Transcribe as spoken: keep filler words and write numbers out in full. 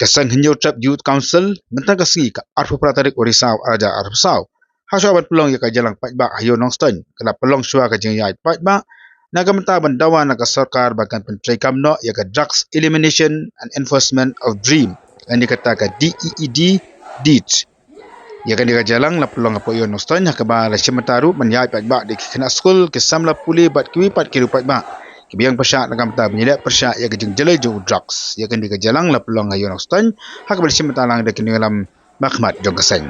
Ka seng Hynñiewtrep Youth Council mynta ka sngi ka arphew phra tarik u Risaw arhajar arphew saw ha shuwa ban pynlong ïa ka jingïalang paidbah ha Ïew Nongstoiñ, ka la pynlong shuwa ka jingïalang paidbah na ka bynta ban dawa na ka sorkar ba kan pyntreikam noh ïa ka Drugs Elimination and Enforcement of DREAM, lane kata ka D E E D, DEET. Ïa kane ka jingïalang la pynlong hapoh Ïew Nongstoiñ ha kaba la shim bynta ruh ban ïaid paidbah da ki khynnah skul, ki samla pule bad kiwei pat ki riew paidbah kiba ïeng pyrshah na ka bynta ban ïaleh pyrshah ïa ka jingjlei jong u drugs. Ïa kane ka jingïalang la pynlong ha Ïew Nongstoiñ ha kaba la shim bynta lang da ki nongïalam ba khmat jong ka seng.